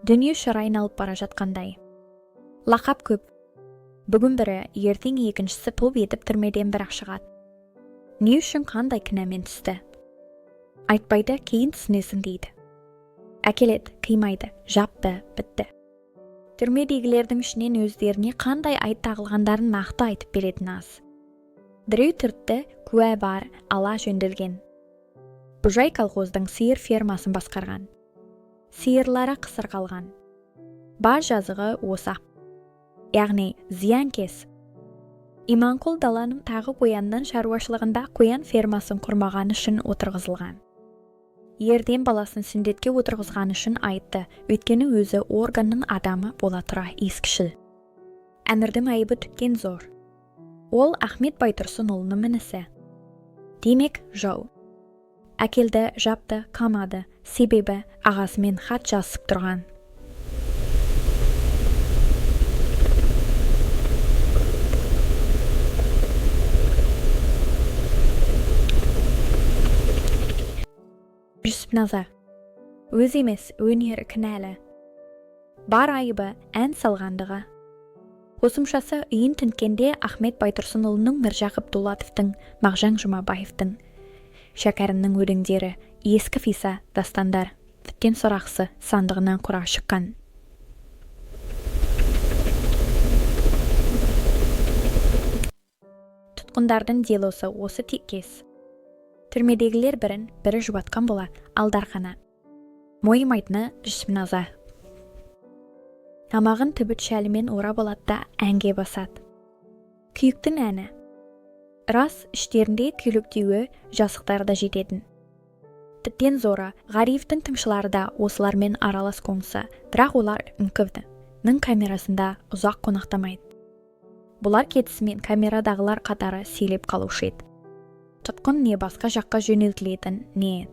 Дүние шыр айналып бара жатқандай. Лақап көп. Бүгін бірі, ертең екіншісі топ етіп түрмеден бір-ақ шығады. Не үшін, қандай кінәмен түсті? Айтпайды, кейін түсінесің дейді. Әкеледі, қимайды, жапты, бітті. Түрмедегілердің ішінен өздеріне қандай айып тағылғандарын нақты айтып беретін аз. Біреу түртті, куә бар, ала жөнделген. Бұжай колхоздың сиыр фермасын басқарған. Сиырлары қысыр қалған. Бар жазығы осы. Яғни зиянкес. Иманқұл Даланың тағы қоянның шаруашылығында қоян фермасын құрмағаны үшін отырғызылған. Ерден баласын сүндетке отырғызғаны үшін айыпты, өйткені өзі органның адамы бола тұра ескішіл. Әмірдің айыбы тіптен зор. Ол Ахмет Байтұрсынұлының інісі. Демек, жау. Әкелді, жапты, қамады. Себебі ағасымен хат жазысып тұрған. Жүсіпназар. Өзі емес, өнері кінәлі. Бар айыбы ән салғандығы. Қосымшасы, үйін тінткенде Ахмет Байтұрсынұлының, Міржақып Дулатовтың, Мағжан Жұмабаевтың, Шәкәрімнің өлеңдері, ескі қисса, дастандар, тіптен сорақысы сандығынан құрақ шыққан. Тұтқындардың делосы осы тектес. Түрмедегілер бірін бірі жұбатқан бола алдарқана. Мойымайтыны Жүсіпназар. Тамағын түбіт шәлімен орап алады да әнге басады. Күйіктің әні. Рас, іштерінде күйректеуі жасықтары да жететін. Тіптен зоры, Ғариевтің тыңшылары да осылармен аралас қоңсы, бірақ олар НКВД-ның камерасында ұзақ қонақтамайды. Бұлар кетісімен камерадағылар қатары сейлеп қалушы еді. Тұтқын не басқа жаққа жөнелтілетін, не.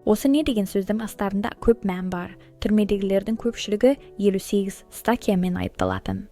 Осы «не» деген сөздің астарында көп мән бар. Түрмедегілердің көпшілігі 58 статьямен айыпталатын.